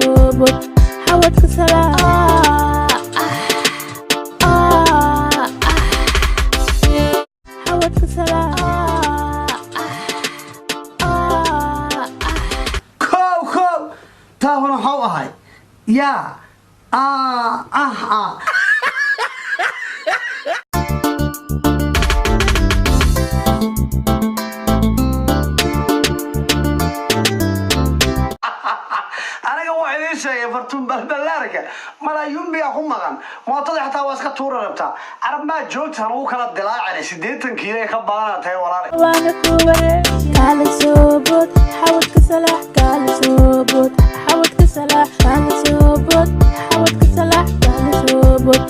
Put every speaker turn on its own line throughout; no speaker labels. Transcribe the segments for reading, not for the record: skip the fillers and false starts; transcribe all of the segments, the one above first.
soo bood, xawadka salaax, xawadka salaax.
Kow kow, taahuna waxau ahay yaa ah ah ah. Aniga waa idiin sheegay, Fartuun Balbalaarka malaayuun biyaa ku maqan. Mootada xataa waa iska tuura rabtaa. Carab maa joogta lagu kala dilaacina 80 kiilo ay ka badana tahay, walaale.
Waana ku wareeg, kaala soo bood, xawadka salaax, kaala soo bood, xawadka salaax, kaala soo bood, xawadka salaax, kaala soo bood.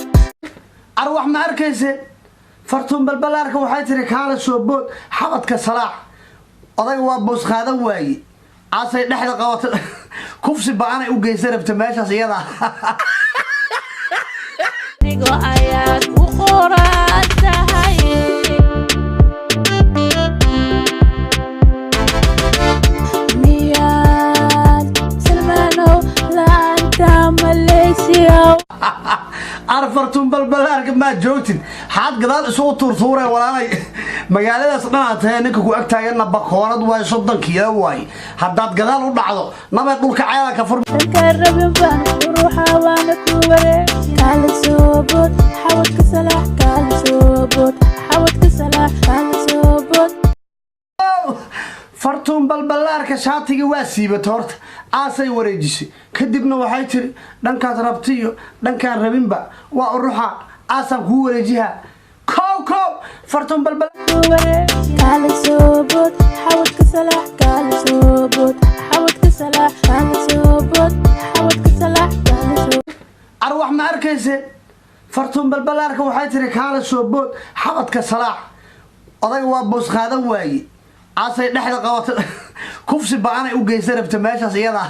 Ar wax ma arkayse? Fartuun Balbalaarka waxay tiri, "Kaala soo bood, xabadka salaax." Odayga waa boos qaadan waaye, caasay dhexda qabata, kufsi ba-anay u geysan rabta meeshaas iyada.
Adigo ayaad ku qoran tahay. Miyaad Salmaanow la'aanta Malaysiyow?
Ar Fartuun Balbalaarka maa joogtid, xaad gadaal isugu tuurtuuree, walaalay? Magaaladaas dhanaa tahay, ninka ku ag taaganna bakoorad waaye, 30 kiilo waaye. Haddaad gadaal u dhacdo, nabad dhulka ceela ka fur.
Dhanka rabin baan quruxa, waana ku wareeg, kaala soo bood, xawadka salaax, kaala soo bood, xawadka salaax, kaala soo bood.
Fartuun Balbalaarka shaatigii waa siibatay horta, aasay wareejisay, kadibna waxay tiri, "Dhankaad rabtiyo dhankaan rabinba waa uruxa, aasaan kuu wareejiha." Kow kow, Fartuun Balbal.
Ku wareeg, kaala soo bood, xawadka salaax, kaala soo bood, xawadka salaax, kaala soo bood, xawadka salaax, kaala soo.
Ar wax ma arkayse? Fartuun Balbalaarka waxay tiri, "Kaala soo bood, xabadka salaax." Odayga waa boos qaadan waaye, caasay dhexda qabata, kufsi ba-anay u geysan rabta meeshaas iyada.